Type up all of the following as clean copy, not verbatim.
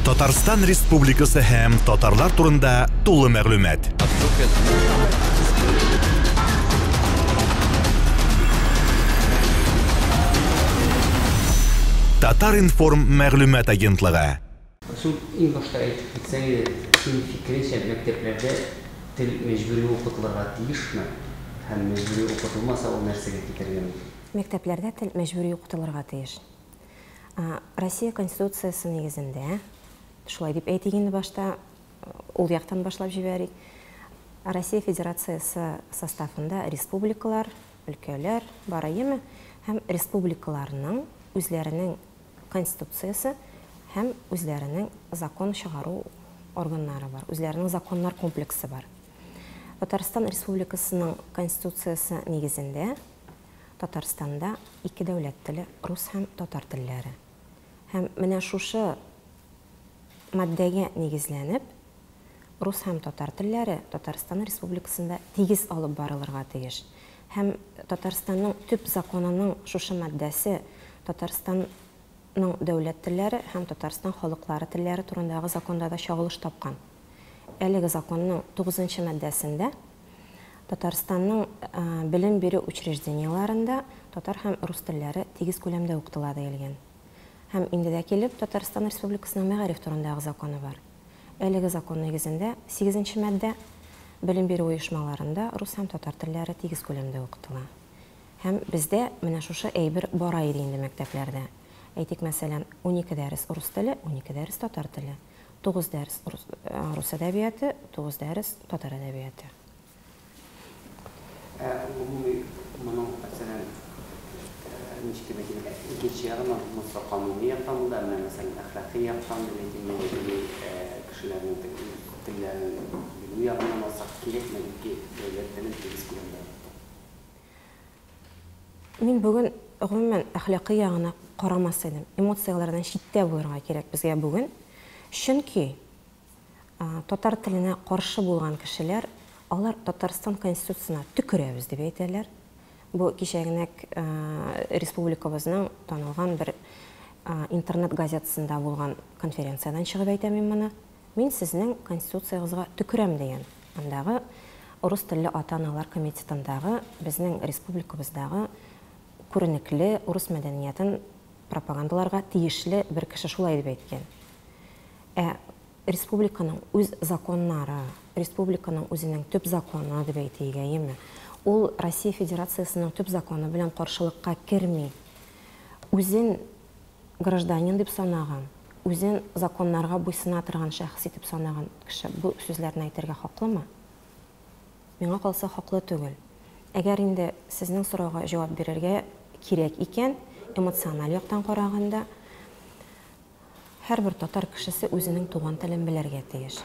Татарстан Республикасы һәм татарлар турында тулы мәгълүмат. Татар-информ мәгълүмат агентлыгы. Шул иң башта әйтеп китсәң иде, синең фикереңчә, мәктәпләрдә тел мәҗбүри укытылырга тиешме? Һәм мәҗбүри укытылмаса, ул нәрсәгә китерергә мөмкин? Мәктәпләрдә тел мәҗбүри укытылырга тиеш. Россия Конституциясе нигезендә, шулай дип әйтик инде башта, ул яктан башлап җибәрик. Россия Федерациясе составында республикалар, өлкәләр бар, әйеме? Һәм республикаларның үзләренең Конституциясе һәм үзләренең закон чыгару органнары бар, үзләренең законнар комплексы бар. Татарстан Республикасының Конституциясе нигезендә Татарстанда ике дәүләт теле, рус һәм татар телләре. Һәм менә шушы маддәгә нигезләнеп, рус һәм татар телләре Татарстан Республикасында тигез алып барылырга тиеш. Һәм Татарстанның төп законының шушы маддәсе Татарстанның дәүләт телләре һәм Татарстан халыклары телләре турындагы законда да чагылыш тапкан. Әлеге законның тугызынчы маддәсендә Татарстанның белем бирү учреждениеләрендә татар һәм рус телләре тигез күләмдә укытыла диелгән. Һәм инде дә килеп, Татарстан Республикасының мәгариф турындагы законы бар. Әлеге закон нигезендә, сигезенче маддә, белем бирү оешмаларында рус һәм татар телләре тигез күләмдә укытыла. Һәм бездә менә шушы әйбер бара иде инде мәктәпләрдә. Әйтик, мәсәлән, 12 дәрес рус теле, 12 дәрес татар теле. 9 дәрес рус әдәбияты, 9 дәрес татар әдәбияты. Ә гомуми моның, мәсәлән, ничек дип әйтим, икенче ягыннан, монысы кануни яктан булды, ә менә, мәсәлән, әхлакый яктан дип әйтимме, яки кешеләрнең үз телләрен белү ягыннан алсак, кирәкме ике дәүләт телен тигез күләмдә укыту? Мин бүген, гомумән, әхлакый ягына карамас идем. Эмоцияләрдән читтә булырга кирәк безгә бүген. Чөнки татар теленә каршы булган кешеләр, алар Татарстан Конституциясенә төкерәбез дип әйтәләр. Бу кичәгенәк республикабызның танылган бер интернет газетасында булган конференциядән чыгып әйтәм мин моны. Мин сезнең Конституциягызга төкерәм дигән. Андагы урыс телле ата-аналар комитетындагы безнең республикабыздагы күренекле урыс мәдәниятен пропагандаларга тиешле бер кеше шулай дип әйткән. Ә республиканың үз законнары, республиканың үзенең төп законы дип әйтик, әйеме? Ул Россия Федерациясенең төп законы белән каршылыкка керми. Үзен гражданин дип санаган, үзен законнарга буйсына торган шәхес итеп санаган кеше бу сүзләрне әйтергә хаклымы? Миңа калса, хаклы түгел. Әгәр инде сезнең сорауга җавап бирергә кирәк икән, эмоциональ яктан караганда, һәрбер татар кешесе үзенең туган телен белергә тиеш.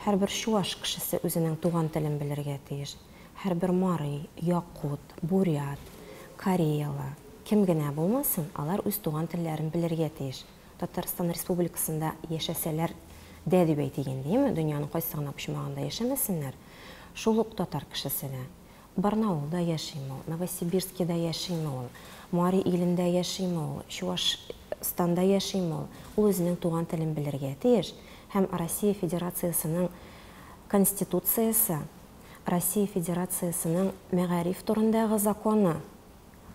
Һәрбер чуаш кешесе үзенең туган телен белергә тиеш. Һәрбер мари, якут, бурят, кореялы, кем генә булмасын, алар үз туган телләрен белергә тиеш. Татарстан Республикасында яшәсәләр дә дип әйтик инде, әйеме, дөньяның кайсы гына почмагында яшәмәсеннәр, шул ук татар кешесе дә. Барнаулда яшиме ул, Новосибирскида яшиме ул, Мари илендә яшиме ул, Чуашстанда яшиме ул, ул үзенең туган телен белергә тиеш һәм Россия Федерациясенең Конституциясе, Россия Федерациясенең мәгариф турындагы законы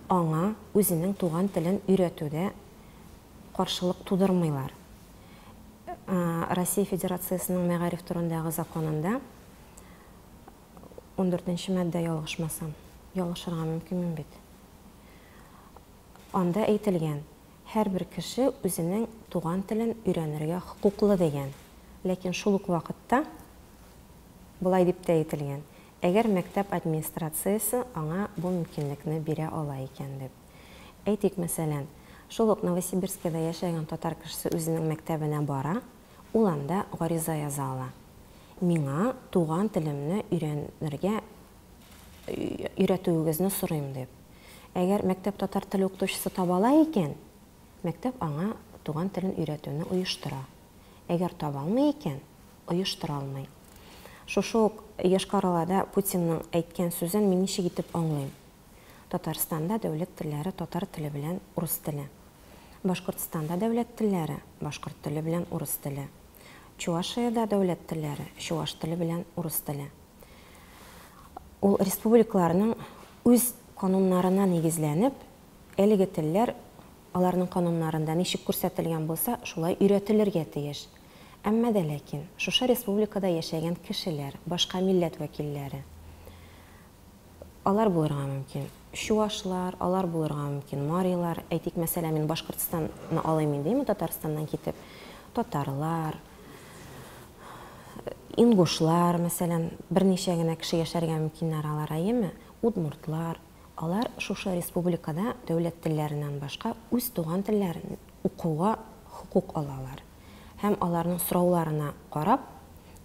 аңа үзенең туган телен өйрәтүдә каршылык тудырмыйлар. Россия Федерациясенең мәгариф турындагы законында ундүртенче маддә ялгышмасам, ялгышырга мөмкинмен бит. Анда әйтелгән, һәрбер кеше үзенең туган телен өйрәнергә хокуклы дигән. Ләкин шул ук вакытта болай дип тә әйтелгән, әгәр мәктәп администрациясе аңа бу мөмкинлекне бирә ала икән дип. Әйтик, мәсәлән, шул ук Новосибирскида яшәгән татар кешесе үзенең мәктәбенә бара, ул анда гариза яза ала. Миңа туган телемне өйрәнергә өйрәтүегезне сорыйм дип. Әгәр мәктәп татар теле укытучысы таба ала икән, мәктәп аңа туган телен өйрәтүне оештыра. Әгәр таба алмый икән, оештыра алмый. Шушы ук Йошкар-Олада Путинның әйткән сүзен мин ничек итеп аңлыйм? Татарстанда дәүләт телләре татар теле белән урыс теле. Башкортстанда дәүләт телләре, башкорт теле белән урыс теле. Чувашиядә дәүләт телләре, чуваш теле белән урыс теле. Ул республикаларның үз кануннарына нигезләнеп, әлеге телләр аларның кануннарында ничек күрсәтелгән булса, шулай өйрәтелергә тиеш. Әмма дә ләкин шушы республикада яшәгән кешеләр, башка милләт вәкилләре, алар булырга мөмкин чуашлар, алар булырга мөмкин марилар, әйтик, мәсәлән, мин Башкортстанны алыйм инде, Татарстаннан китеп, татарлар, ингушлар, мәсәлән, берничә генә кеше яшәргә мөмкиннәр алар, әйеме? Удмуртлар, алар шушы республикада дәүләт телләреннән башка үз туган телләрен укуга хокук алалар. Һәм аларның сорауларына карап,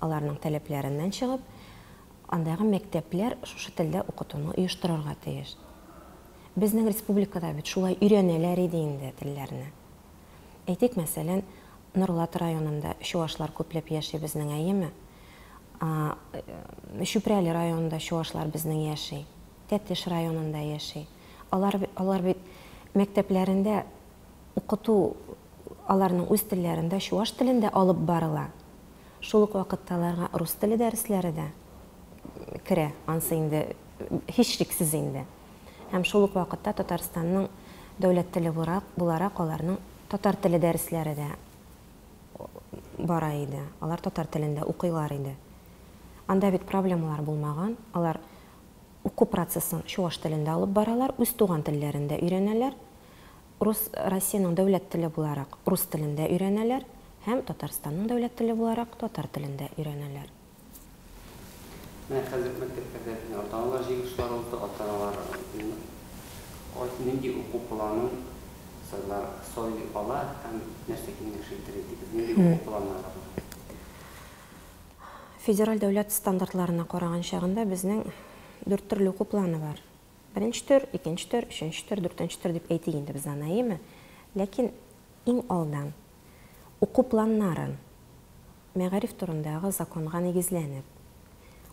аларның таләпләреннән чыгып, андагы мәктәпләр шушы телдә укытуны оештырырга тиеш. Безнең республикада бит шулай өйрәнәләр иде инде телләрне. Әйтик, мәсәлән, Нурлат районында чуашлар күпләп яши безнең, әйеме? Чүпрәле районында чуашлар безнең яши. Тәтеш районында яши. Алар бит мәктәпләрендә укыту аларның үз телләрендә, чуаш телендә алып барыла. Шул ук вакытта аларга рус теле дәресләре дә керә, ансы инде һичшиксез инде. Һәм шул ук вакытта Татарстанның дәүләт теле буларак аларның татар теле дәресләре дә бара иде. Алар татар телендә укыйлар иде. Анда бит проблемалар булмаган. Алар уку процессын чуаш телендә алып баралар, үз туган телләрендә өйрәнәләр. Рус Россиянең дәүләт теле буларак рус телендә өйрәнәләр һәм Татарстанның дәүләт теле буларак татар телендә өйрәнәләр. Менә хәзер мәктәпләрдә ата-аналар җыелышлары узды, ата-аналар нинди уку планын сайлый ала һәм нәрсә киңәш итер идегез? Нинди уку планнары бар? Федераль дәүләт стандартларына караган чагында безнең 4 төрле уку планы бар. Беренче төр, икенче төр, өченче төр, дүртенче төр дип әйтик инде без аны, әйеме? Ләкин иң алдан уку планнарын мәгариф турындагы законга нигезләнеп,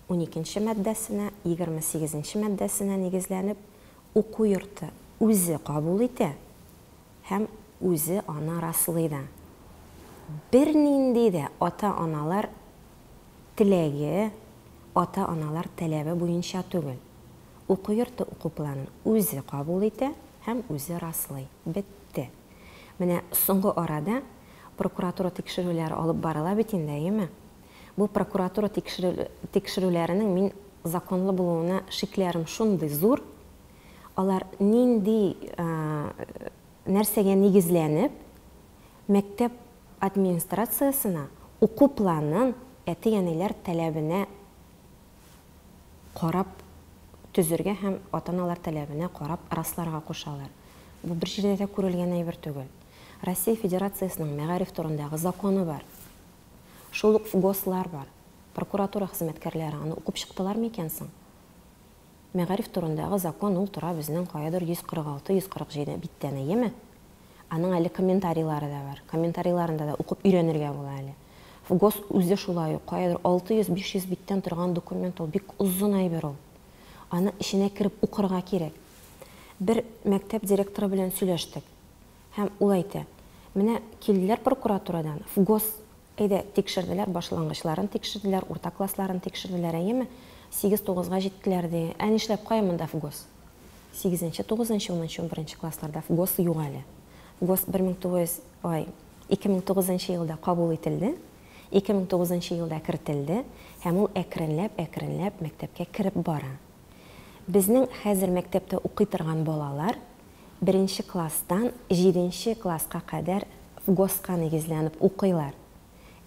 12 маддәсенә, 28 маддәсенә нигезләнеп, уку йорты үзе кабул итә һәм үзе аны раслый да. Бернинди дә ата-аналар теләге, ата-аналар таләбе буенча түгел. Уку йорты уку планын үзе кабул итә һәм үзе раслый. Бетте. Менә соңгы арада прокуратура тикшерүләре алып барыла бит инде, әйеме? Бу прокуратура тикшерүләренең мин законлы булуына шикләрем шундый зур. Алар нинди нәрсәгә нигезләнеп, мәктәп администрациясенә уку планын әти-әниләр таләбенә карап төзергә һәм ата-аналар таләбенә карап расларга кушалар. Бу бер җирдә дә күрелгән әйбер түгел. Россия Федерациясенең мәгариф турындагы законы бар. Шул ук ФГОСлар бар. Прокуратура хезмәткәрләре аны укып чыктылар микән соң? Мәгариф турындагы закон ул тора безнең каядыр 146-147 биттән, әйеме? Аның әле комментарийлары да бар. Комментарийларында да укып өйрәнергә була әле. ФГОС үзе шулай ук каядыр 600-500 биттән торган документ ул, бик озын әйбер ул. Аны эченә кереп укырга кирәк. Бер мәктәп директоры белән сөйләштек. Һәм ул әйтә, менә килделәр прокуратурадан, ФГОС әйдә тикшерделәр, башлангычларын тикшерделәр, урта классларын тикшерделәр, әйеме? 8-9-га җиттеләр ди. Ә нишләп кая монда ФГОС? 8-нче, 9-нчы, 10-нчы, 11-нче классларда ФГОС юк әле. ФГОС 2009 елда кабул ителде, 2009 елда кертелде һәм ул әкренләп-әкренләп мәктәпкә кереп бара. Безнең хәзер мәктәптә укый торган балалар 1 класстан 7 класска кадәр ФГОСка нигезләнеп укыйлар.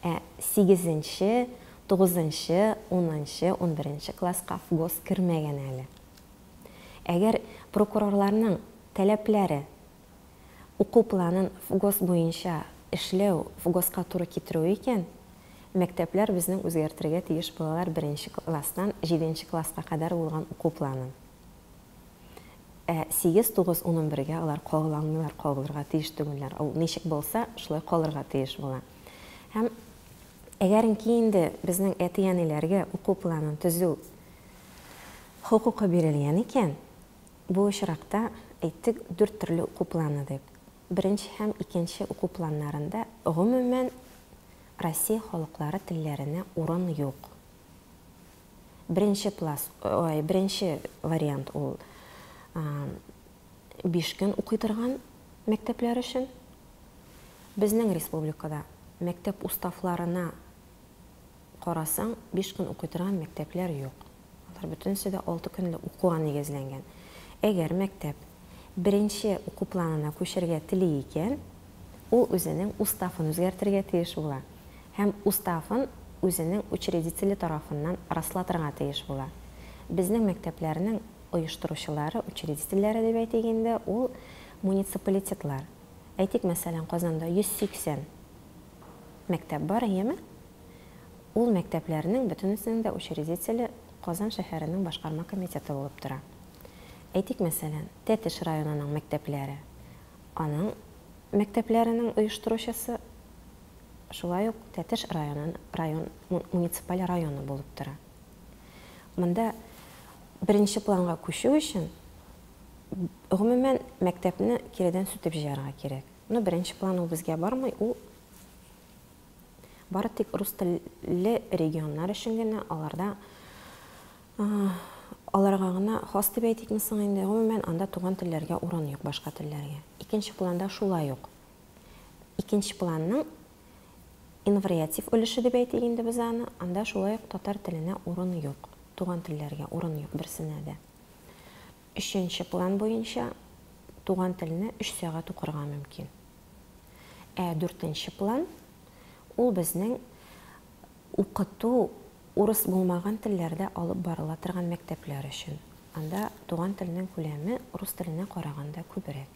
Ә 8-нче, 9-нчы, 10-нчы, 11-нче класска ФГОС кермәгән әле. Әгәр прокурорларның таләпләре уку планын ФГОС буенча эшләү, ФГОСка туры китерү икән, мәктәпләр безнең үзгәртергә тиеш булалар 1 класстан 7 класска кадәр булган уку планын. Ә 8, 9, 10, 11-гә алар кагыла алмыйлар, кагылырга тиеш түгелләр. Ул ничек булса, шулай калырга тиеш була. Һәм әгәренки инде безнең әти-әниләргә уку планын төзү хокукы бирелгән икән, бу очракта әйттек 4 төрле уку планы дип. Беренче һәм икенче уку планнарында гомумән Россия халыклары телләренә урын юк. Беренче плас, ой, беренче вариант ул 5 көн укый торган мәктәпләр өчен. Безнең республикада мәктәп уставларына карасаң, 5 көн укый торган мәктәпләр юк. Алар бөтенесе дә 6 көнле укуга нигезләнгән. Әгәр мәктәп беренче уку планына күчәргә тели икән, ул үзенең уставын үзгәртергә тиеш була. Һәм уставын үзенең учредителе тарафыннан раслатырга тиеш була. Безнең мәктәпләрнең оештыручылары, учредительләре дип әйтик инде, ул муниципалитетлар. Әйтик, мәсәлән, Казанда 180 мәктәп бар, әйеме? Ул мәктәпләрнең бөтенесенең дә учредителе Казан шәһәренең башкарма комитеты булып тора. Әйтик, мәсәлән, Тәтеш районының мәктәпләре. Аның мәктәпләренең оештыручысы шулай ук Тәтеш районын, район, муниципаль районы булып тора. Монда беренче планга күчү өчен гомумән мәктәпне киредән сүтеп җыярга кирәк. Но беренче план ул безгә бармый, ул бары тик рус телле регионнар өчен генә, аларда аларга гына хас дип әйтикме соң инде, гомумән анда туган телләргә урын юк, башка телләргә. Икенче планда шулай ук. Икенче планның инвариатив өлеше дип әйтик инде без аны, анда шулай ук татар теленә урын юк, туган телләргә урын юк берсенә дә. Өченче план буенча туган телне 3 сәгать укырга мөмкин. Ә дүртенче план ул безнең укыту урыс булмаган телләрдә алып барыла торган мәктәпләр өчен. Анда туган телнең күләме рус теленә караганда күбрәк.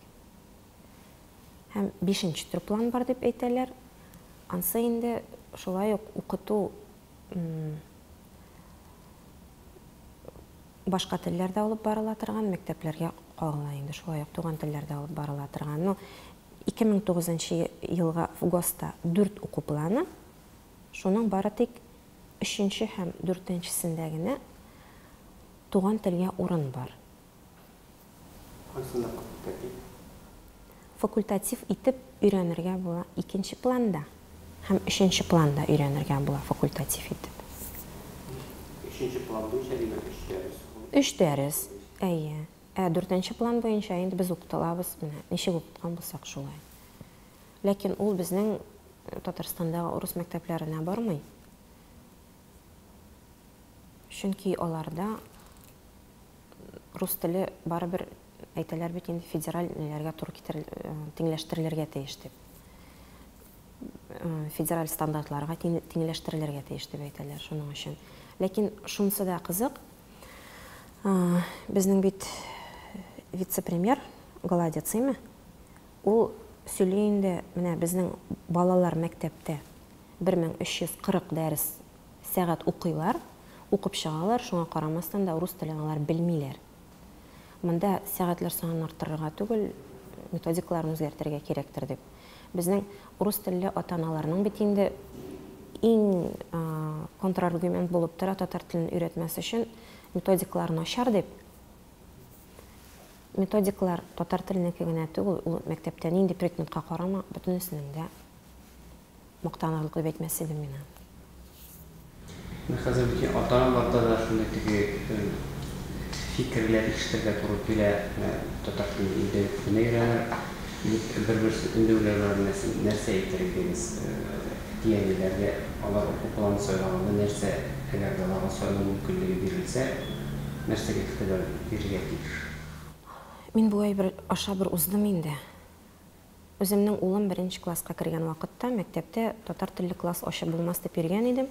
Һәм бишенче төр план бар дип әйтәләр. Ансы инде шулай ук укыту башка телләрдә алып барыла торган мәктәпләргә кагыла инде, шулай ук туган телләрдә алып барыла торган. Ну, 2009 елга ФГОСта 4 уку планы, шуның бары тик 3 һәм 4-сендә генә туган телгә урын бар. Кайсында факультатив? Факультатив итеп өйрәнергә була икенче планда һәм өченче планда өйрәнергә була факультатив итеп. Өченче план буенча димәк 3 дәрес. 3 дәрес, әйе. Ә дүртенче план буенча инде без укытылабыз, менә ничек укыткан булсак шулай. Ләкин ул безнең Татарстандагы урыс мәктәпләренә бармый. Чөнки аларда рус теле барыбер әйтәләр бит инде федераль ниләргә туры китерел, тиңләштерелергә тиеш дип. Федераль стандартларга тиңләштерелергә тиеш дип әйтәләр шуның өчен. Ләкин шунысы да кызык, безнең бит вице-премьер Голодец име, ул сөйли инде, менә безнең балалар мәктәптә 1340 дәрес сәгать укыйлар, укып чыгалар, шуңа карамастан да рус телен алар белмиләр. Монда сәгатьләр санын арттырырга түгел, методикаларын үзгәртергә кирәктер дип. Безнең рус телле ата-аналарның бит инде иң контраргумент булып тора татар телен өйрәтмәс өчен методикалар начар дип. Методикалар татар теленеке генә түгел, ул мәктәптә нинди предметка карама, бөтенесенең дә мактанырлык дип әйтмәс идем мин аны. Менә хәзер бөтен ата-аналарда да шундый теге фикерләр ишетергә туры килә, татар телен инде генә өйрәнер дип бер-берсе өндәүләр бар, нәрсә әйтер идегез әти-әниләргә, алар уку планын сайлаганда нәрсә, әгәр дә аларга сайлау мөмкинлеге бирелсә, нәрсәгә игътибар бирергә тиеш? Мин бу әйбер аша бер уздым инде. Үземнең улым беренче класска кергән вакытта мәктәптә татар телле класс ачып булмас дип йөргән идем.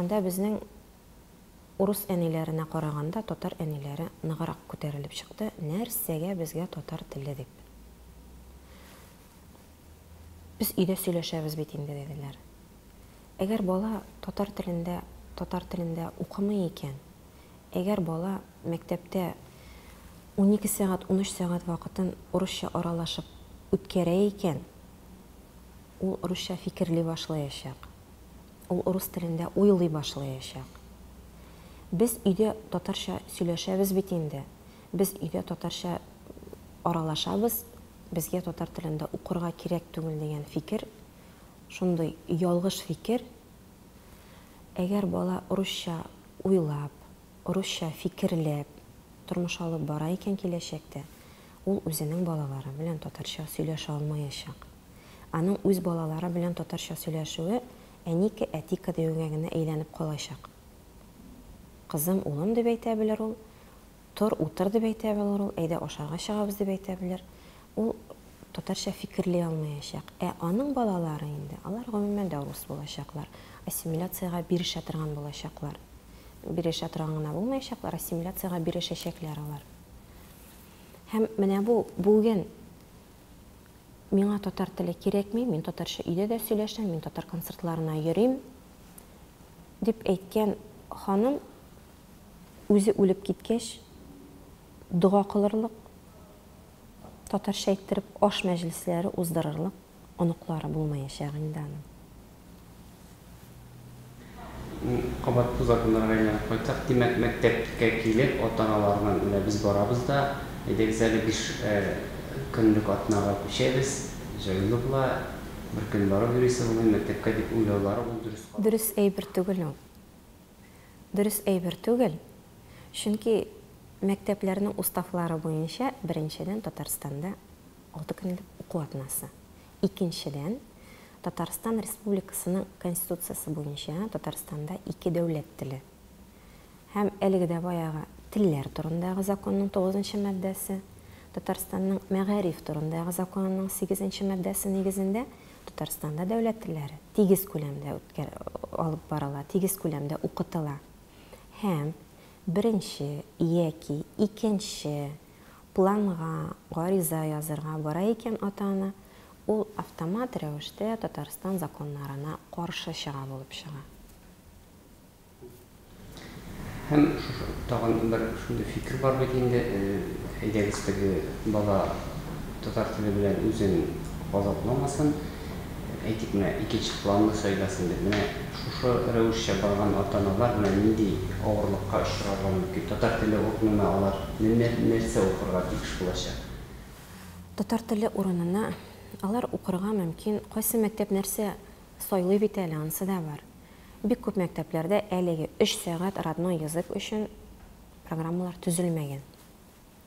Анда безнең урыс әниләренә караганда татар әниләре ныграк күтәрелеп чыкты. Нәрсәгә безгә татар теле дип. Без өйдә сөйләшәбез бит инде диделәр. Әгәр бала татар телендә укымый икән, әгәр бала мәктәптә 12 сәгать, 13 сәгать вакытын урысча аралашып үткәрә икән, ул русча фикерли башлаячак. Ул урыс телендә уйлый башлаячак. Без өйдә татарча сөйләшәбез бит инде. Без өйдә татарча аралашабыз. безгә татар телендә укырга кирәк түгел дигән фикер, шундый ялгыш фикер. Әгәр бала русча уйлап, русча фикерләп тормыш алып бара икән киләчәктә, ул үзенең балалары белән татарча сөйләшә алмаячак. Аның үз балалары белән татарча сөйләшүе әника, әтика диюгә генә әйләнеп калачак. Кызым, улым дип әйтә белер ул, тор, утыр дип әйтә белер ул, әйдә ашарга чыгабыз дип әйтә белер. Ул татарча фикерли алмаячак. Ә аның балалары инде, алар гомумән дә рус булачаклар, ассимиляциягә бирешә торган булачаклар. Бирешә торган гына булмаячаклар, ассимиляциягә бирешәчәкләр алар. Һәм менә бу бүген миңа татар теле кирәкми, мин татарча өйдә дә сөйләшәм, мин татар концертларына йөрим дип әйткән ханым үзе үлеп киткәч, дога кылырлык, татарча әйттереп аш мәҗлесләре уздырырлык оныклары булмаячак инде аның. Кабат бу законнарга әйләнеп кайтсак, димәк, мәктәпкә килеп, ата-аналарның менә без барабыз да, әйдәгез әле 5 көнлек атнага күчәбез, җайлы була, бер көн барып йөрисе булмый мәктәпкә дип уйлаулары ул дөрес карар. Дөрес әйбер түгел ул. Дөрес әйбер түгел, чөнки мәктәпләрнең уставлары буенча, беренчедән, Татарстанда 6 көнлек уку атнасы. Икенчедән, Татарстан Республикасының Конституциясе буенча Татарстанда ике дәүләт теле. Һәм әлеге дә баягы телләр турындагы законның 9 маддәсе, Татарстанның мәгариф турындагы законының 8 маддәсе нигезендә Татарстанда дәүләт телләре тигез күләмдә алып барыла, тигез күләмдә укытыла. Һәм беренче яки икенче планга гариза язырга бара икән ата-ана, ул автомат рәвештә Татарстан законнарына каршы чыга булып чыга. Һәм тагын бер шундый фикер бар бит инде, әйдәгез теге бала татар теле белән үзен газапламасын, әйтик менә икенче планны сайласын дип. Менә шушы рәвешчә барган ата-аналар менә нинди авырлыкка очрарга мөмкин? Татар теле урынына алар нәрсә укырга тиеш булачак? Татар теле урынына алар укырга мөмкин. Кайсы мәктәп нәрсә сайлый бит әле, анысы да бар. Бик күп мәктәпләрдә әлеге 3 сәгать родной язык өчен программалар төзелмәгән.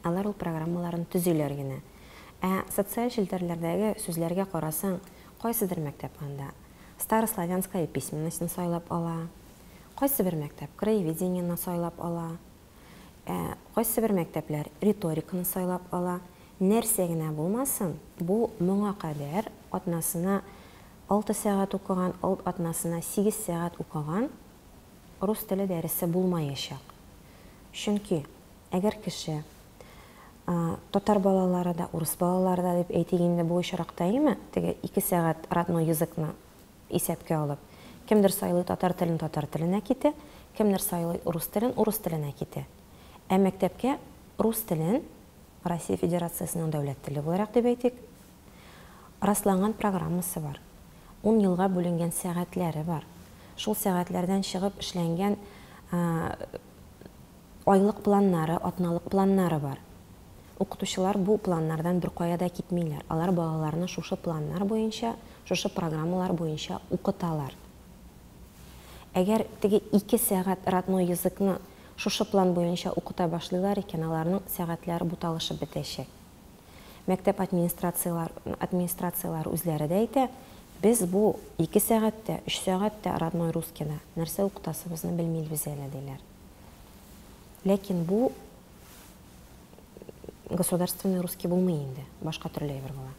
Алар ул программаларын төзиләр генә. Ә социаль челтәрләрдәге сүзләргә карасаң, кайсыдыр мәктәп анда старославянская письменностьны сайлап ала, кайсы бер мәктәп краеведениены сайлап ала, кайсы бер мәктәпләр риториканы сайлап ала. Нәрсә генә булмасын, бу моңа кадәр атнасына 6 сәгать укыган, атнасына 8 сәгать укыган рус теле дәресе булмаячак. Чөнки әгәр кеше татар балалары да, урыс балалары да дип әйтик инде бу очракта, әйеме, теге 2 сәгать родной языкны исәпкә алып, кемдер сайлый татар телен, татар теленә китә, кемдер сайлый урыс телен, урыс теленә китә. Ә мәктәпкә рус телен Россия Федерациясенең дәүләт теле буларак дип әйтик, расланган программасы бар. 10 елга бүленгән сәгатьләре бар. Шул сәгатьләрдән чыгып эшләнгән айлык планнары, атналык планнары бар. Укытучылар бу планнардан бер кая да китмиләр. Алар балаларны шушы планнар буенча, шушы программалар буенча укыталар. Әгәр теге 2 сәгать родной языкны шушы план буенча укыта башлыйлар икән, аларның сәгатьләре буталышып бетәчәк. Мәктәп администрацияләре үзләре дә әйтә, без бу 2 сәгатьтә, 3 сәгатьтә родной русскийда нәрсә укытасыбызны белмибез әле, диләр. Ләкин бу государственный русский булмый инде, башка төрле әйбер була.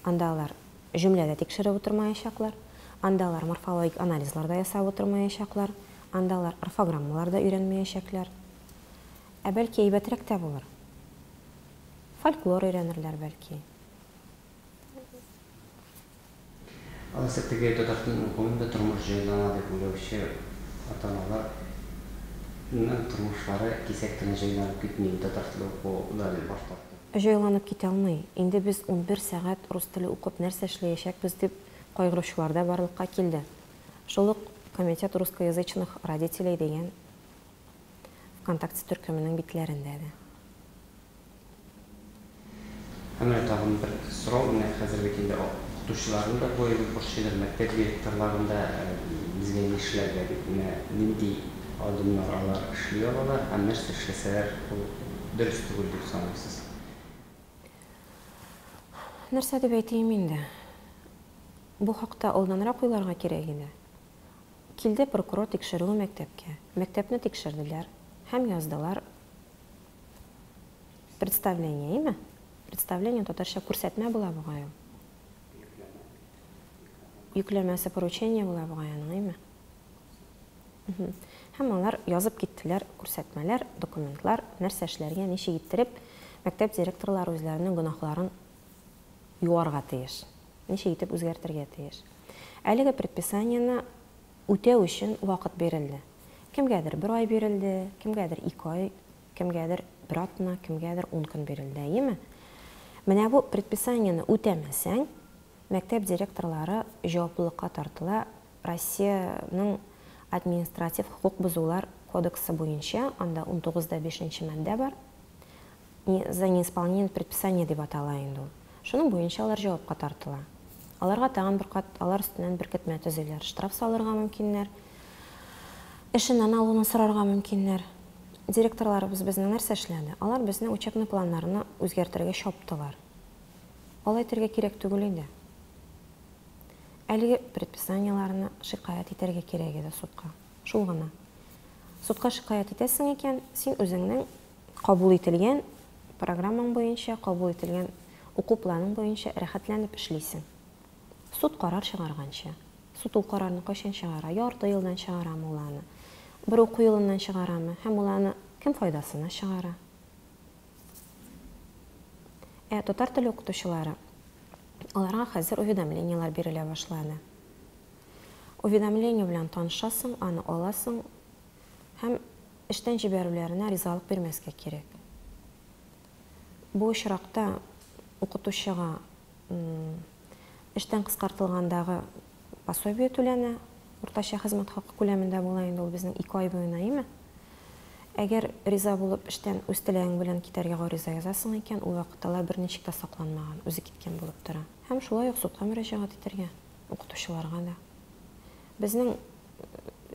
Анда алар җөмләдә тикшереп утырмаячаклар, анда алар морфологик анализлар да ясап утырмаячаклар, анда алар орфограммалар да өйрәнмәячәкләр. Ә бәлки әйбәтрәк тә булыр. Фольклор өйрәнерләр бәлки. Алайса теге татар телен укуында тормыш җайлана дип уйлаучы ата-аналар тормышлары кисәк кенә җайланып китми, татар теле укудан баш тартып. Җайланып китә алмый. Инде без 11 сәгать рус теле укып нәрсә эшләячәкбез дип кайгыручылар да барлыкка килде. Шул ук Комитет русскоязычных родителей дигән ВКонтакте төркеменең битләрендә дә. Һәм менә тагын бер сорау, менә хәзер бит инде укытучыларны да бу әйбер борчыйдыр, мәктәп директорларын да безгә нишләргә дип, менә нинди адымнар алар эшли алалар һәм нәрсә эшләсәләр ул дөрес түгел дип саныйсыз? Нәрсә дип әйтим инде? Бу хакта алданрак уйларга кирәк иде. Килде прокурор тикшерүе мәктәпкә. Мәктәпне тикшерделәр һәм яздылар представление, име? Представление татарча күрсәтмә була бугай ул. Йөкләмәсе поручение була бугай аның, име? Һәм алар язып киттеләр күрсәтмәләр, документлар, нәрсә эшләргә, ничек иттереп мәктәп директорлары үзләренең гөнаһларын юарга тиеш, ничек итеп үзгәртергә тиеш. Әлеге предписаниене үтәү өчен вакыт бирелде. Кемгәдер бер ай бирелде, кемгәдер 2 ай, кемгәдер бер атна, кемгәдер 10 көн бирелде, әйеме? Менә бу предписаниене үтәмәсәң, мәктәп директорлары җаваплылыкка тартыла. Россиянең административ хокук бозулар кодексы буенча, анда 19 да 5 маддә бар, за неисполнение предписания дип атала инде ул. Шуның буенча алар җавапка тартыла. Аларга тагын бер кат, алар өстеннән беркетмә төзиләр, штраф салырга мөмкиннәр, эшеннән алуны сорарга мөмкиннәр. Директорларыбыз безнең нәрсә эшләде? Алар безнең учебный планнарны үзгәртергә чаптылар. Алай итәргә кирәк түгел иде. Әлеге предписаниеләрне шикаять итәргә кирәк иде судка. Шул гына. Судка шикаять итәсең икән, син үзеңнең кабул ителгән программаң буенча, кабул ителгән уку планың буенча рәхәтләнеп эшлисең. Суд карар чыгарганчы. Суд ул карарны кайчан чыгара? Ярты елдан чыгарамы ул аны? Бер уку елыннан чыгарамы? Һәм ул аны кем файдасына чыгара? Ә татар теле укытучылары, аларга хәзер уведомлениеләр бирелә башлады. Уведомление белән танышасың, аны аласың һәм эштән җибәрүләренә ризалык бирмәскә кирәк. Бу очракта укытучыга эштән кыскартылгандагы пособие түләнә, уртача хезмәт хакы күләмендә була инде ул безнең 2 ай буена, әйеме? Әгәр риза булып эштән үз теләгең белән китәргә гариза язасың икән, ул вакытта алар берничек тә сакланмаган, үзе киткән булып тора. Һәм шулай ук судка мөрәҗәгать итәргә, укытучыларга да. Безнең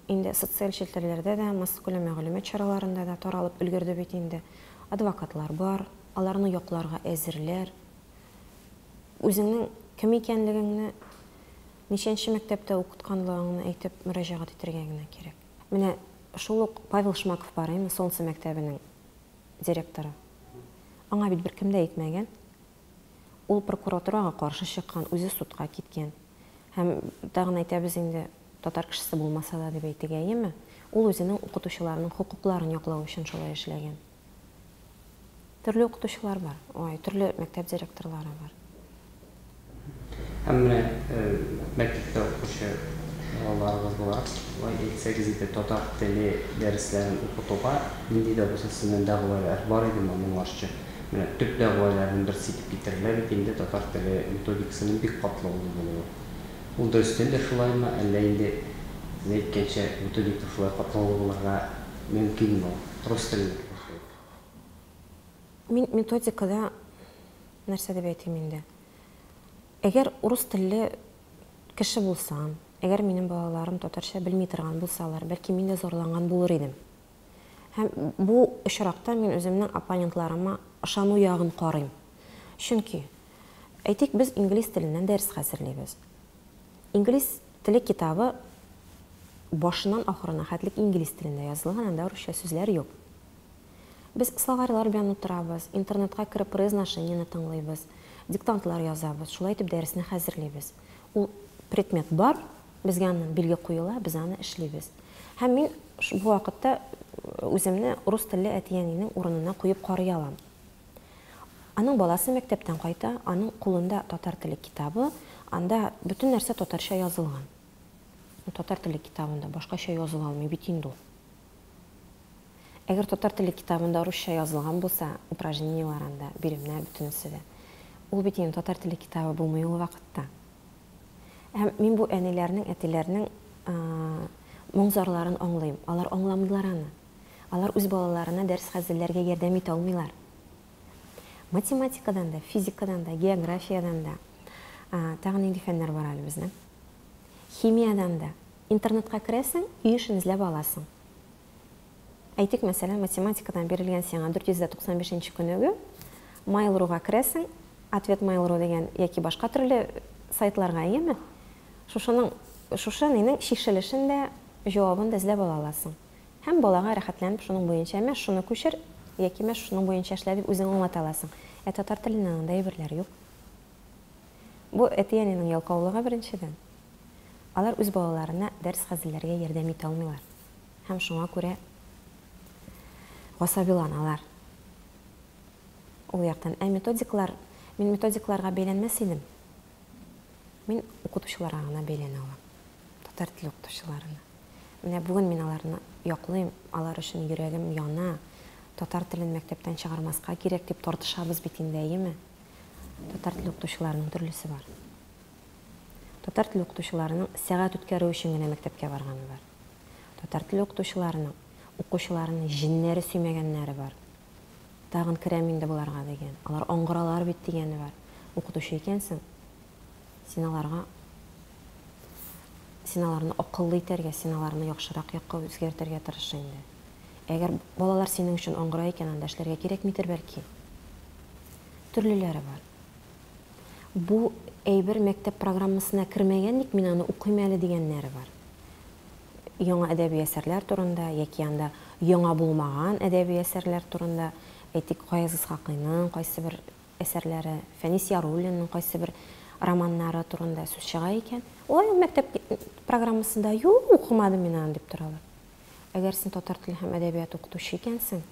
инде социаль челтәрләрдә дә, массакүләм мәгълүмат чараларында да таралып өлгерде бит инде. Адвокатлар бар, аларны якларга әзерләр. Үзеңнең кем икәнлегеңне, ничәнче мәктәптә укытканлыгыңны әйтеп мөрәҗәгать итәргә генә кирәк. Менә шул ук Павел Шмаков бар, әйме, Солнце мәктәбенең директоры. Аңа бит беркем дә әйтмәгән. Ул прокуратурага каршы чыккан, үзе судка киткән. Һәм тагын әйтәбез инде, татар кешесе булмаса да дип әйтергә, әйеме? Ул үзенең укытучыларының хокукларын яклау өчен шулай эшләгән. Төрле укытучылар бар, ой, төрле мәктәп директорлары бар. Һәм менә мәктәптә укучы балаларыгыз буларак, шулай әйтсәгез иде, татар теле дәресләрен укытуга нинди дә булса сезнең дәгъвалар бар идеме моңарчы? Менә төп дәгъваларның берсе итеп китерелә бит инде татар теле методикасының бик катлаулы булуы. Ул дөрестән дә шулаймы, әллә инде сез әйткәнчә методика шулай катлаулы булырга мөмкинме ул? Рус телендә шулай. Мин методикада нәрсә дип әйтим инде? Әгәр урыс телле кеше булсам, әгәр минем балаларым татарча белми торган булсалар, бәлки мин дә зарланган булыр идем. Һәм бу очракта мин үземнең оппонентларыма ышану ягын карыйм. Чөнки, әйтик, без инглиз теленнән дәрес хәзерлибез. Инглиз теле китабы башыннан ахырына хәтлек инглиз телендә язылган, анда русча сүзләр юк. Без словарьлар белән утырабыз, интернетка кереп произношениене тыңлыйбыз, диктантлар язабыз, шулай итеп дәресне хәзерлибез. Ул предмет бар, безгә аннан билге куела, без аны эшлибез. Һәм мин бу вакытта үземне рус телле әти-әнинең урынына куеп карый алам. Аның баласы мәктәптән кайта, аның кулында татар теле китабы, анда бөтен нәрсә татарча язылган. Татар теле китабында башкача языла алмый бит инде ул. Әгәр татар теле китабында русча язылган булса, упражнениелар анда, биремнәр бөтенесе дә. Ул бит инде татар теле китабы булмый ул вакытта. Һәм мин бу әниләрнең, әтиләрнең моң-зарларын аңлыйм. Алар аңламыйлар аны. Алар үз балаларына дәрес хәзерләргә ярдәм итә алмыйлар. Математикадан да, физикадан да, географиядән дә. Тагын нинди фәннәр бар әле безнең? Химиядән дә. Интернетка керәсең, өй эшен эзләп аласың. Әйтик, мәсәлән, математикадан бирелгән сиңа 495 нче күнегү, Mail.ru-га керәсең, Ответ Mail.ru дигән яки башка төрле сайтларга, әйеме? Шушының, шушы нинең чишелешен дә, җавабын да эзләп ала аласың. Һәм балага рәхәтләнеп шуның буенча мә шуны күчер яки мә шуның буенча эшлә дип үзең аңлата аласың. Ә татар теленнән андый әйберләр юк. Бу әти-әнинең ялкаулыгы беренчедән. Алар үз балаларына дәрес хәзерләргә ярдәм итә алмыйлар. Һәм шуңа күрә гасабиланалар. Ул яктан. Ә методиклар, мин методикларга бәйләнмәс идем. Мин укытучыларга гына бәйләнә алам. Татар теле укытучыларына. Менә бүген мин аларны яклыйм, алар өчен йөрәгем яна. Татар телен мәктәптән чыгармаска кирәк дип тартышабыз бит инде, әйеме? Татар теле укытучыларының төрлесе бар. Татар теле укытучыларының сәгать үткәрү өчен генә мәктәпкә барганы бар. Татар теле укытучыларының укучыларының җеннәре сөймәгәннәре бар. Тагын керәм инде боларга дигән. Алар аңгыралар бит дигәне бар. Укытучы икәнсең, син аларга син аларны акыллы итәргә, син аларны яхшырак якка үзгәртергә тырыш инде. Әгәр балалар синең өчен аңгыра икән, анда эшләргә кирәкмидер бәлки. Төрлеләре бар. Бу әйбер мәктәп программасына кермәгән, ник мин аны укыйм әле дигәннәре бар. Яңа әдәби әсәрләр турында яки анда яңа булмаган әдәби әсәрләр турында, әйтик, Гаяз Исхакыйның кайсы бер әсәрләре, Фәнис Яруллинның кайсы бер романнары турында сүз чыга икән, ой, ул мәктәп программасында юк, укымадым мин аны дип торалар. Әгәр син татар теле һәм әдәбияты укытучы икәнсең,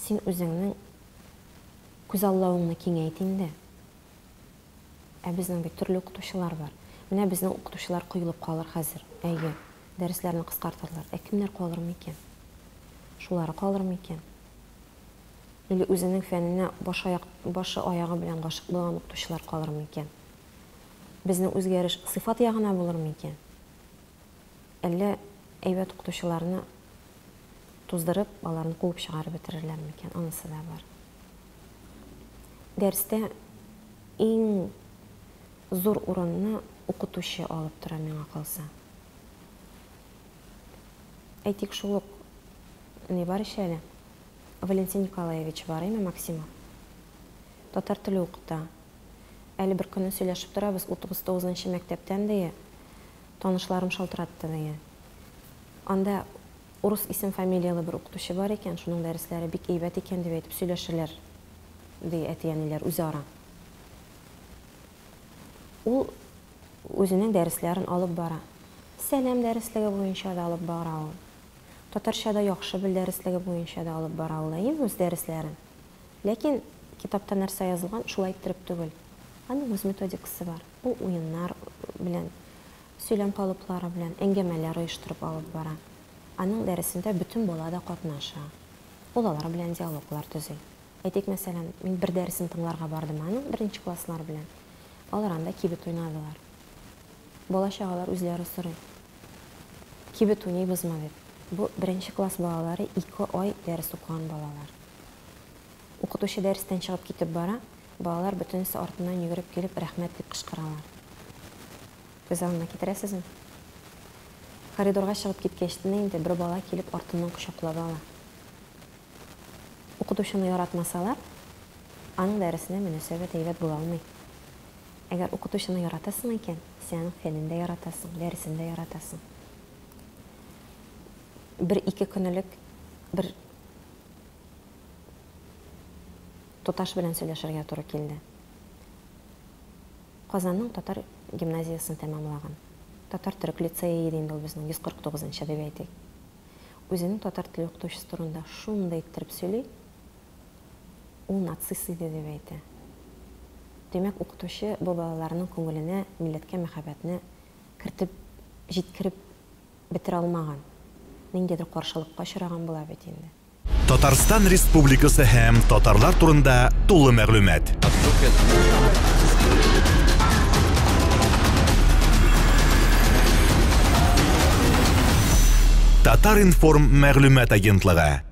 син үзеңнең күзаллавыңны киңәйт инде. Ә безнең бит төрле укытучылар бар. Менә безнең укытучылар коелып калыр хәзер. Әйе, дәресләрне кыскартырлар. Ә кемнәр калыр микән? Шулары калыр микән? Или үзенең фәненә баш аяк, башы аягы белән гашык булган укытучылар калыр микән? Безнең үзгәреш сыйфат ягына булыр микән? Әллә әйбәт укытучыларны туздырып, аларны куып чыгарып бетерерләр микән? Анысы да бар. Дәрестә иң зур урынны укытучы алып тора миңа калса. Әйтик, шул ук ни бар ич әле? Валентин Николаевич бар, әйме, Максимов? Татар теле укыта. Әле бер көнне сөйләшеп торабыз, 39 нчы мәктәптән дие, танышларым шалтыратты дие. Анда урыс исем-фамилияле бер укытучы бар икән, шуның дәресләре бик әйбәт икән дип әйтеп сөйләшәләр, ди әти-әниләр үзара. Ул үзенең дәресләрен алып бара. Сәлам дәреслеге буенча да алып бара ул. Татарча да яхшы бел дәреслеге буенча да алып бара ул, әйеме, үз дәресләрен. Ләкин китапта нәрсә язылган, шулай иттереп түгел. Аның үз методикасы бар. Ул уеннар белән, сөйләм калыплары белән, әңгәмәләр оештырып алып бара. Аның дәресендә бөтен бала да катнаша. Ул алар белән диалоглар төзи. Әйтик, мәсәлән, мин бер дәресен тыңларга бардым аның, беренче класслар белән. Алар анда кибет уйнадылар. Бала-чагалар үзләре сорый. Кибет уйныйбызмы дип. Бу беренче класс балалары ике ай дәрес укыган балалар. Укытучы дәрестән чыгып китеп бара, балалар бөтенесе артыннан йөгереп килеп, рәхмәт дип кычкыралар. Күз алдына китерәсезме? Коридорга чыгып киткәч тенә инде бер бала килеп артыннан кочаклап ала. Укытучыны яратмасалар, аның дәресенә мөнәсәбәт әйбәт була алмый. Әгәр укытучыны яратасың икән, син аның фәнен дә яратасың, дәресен дә яратасың. Бер-ике көн элек бер туташ белән сөйләшергә туры килде. Казанның татар гимназиясен тәмамлаган. Татар-төрек лицее иде инде ул безнең, 149 нчы дип әйтик. Үзенең татар теле укытучысы турында шундый иттереп сөйли, ул нацист иде дип әйтә. Димәк, укытучы бу балаларның күңеленә милләткә мәхәббәтне кертеп, җиткереп бетерә алмаган. Ниндидер каршылыкка очраган була бит инде. Татарстан Республикасы һәм татарлар турында тулы мәгълүмат. Татар-информ мәгълүмат агентлыгы.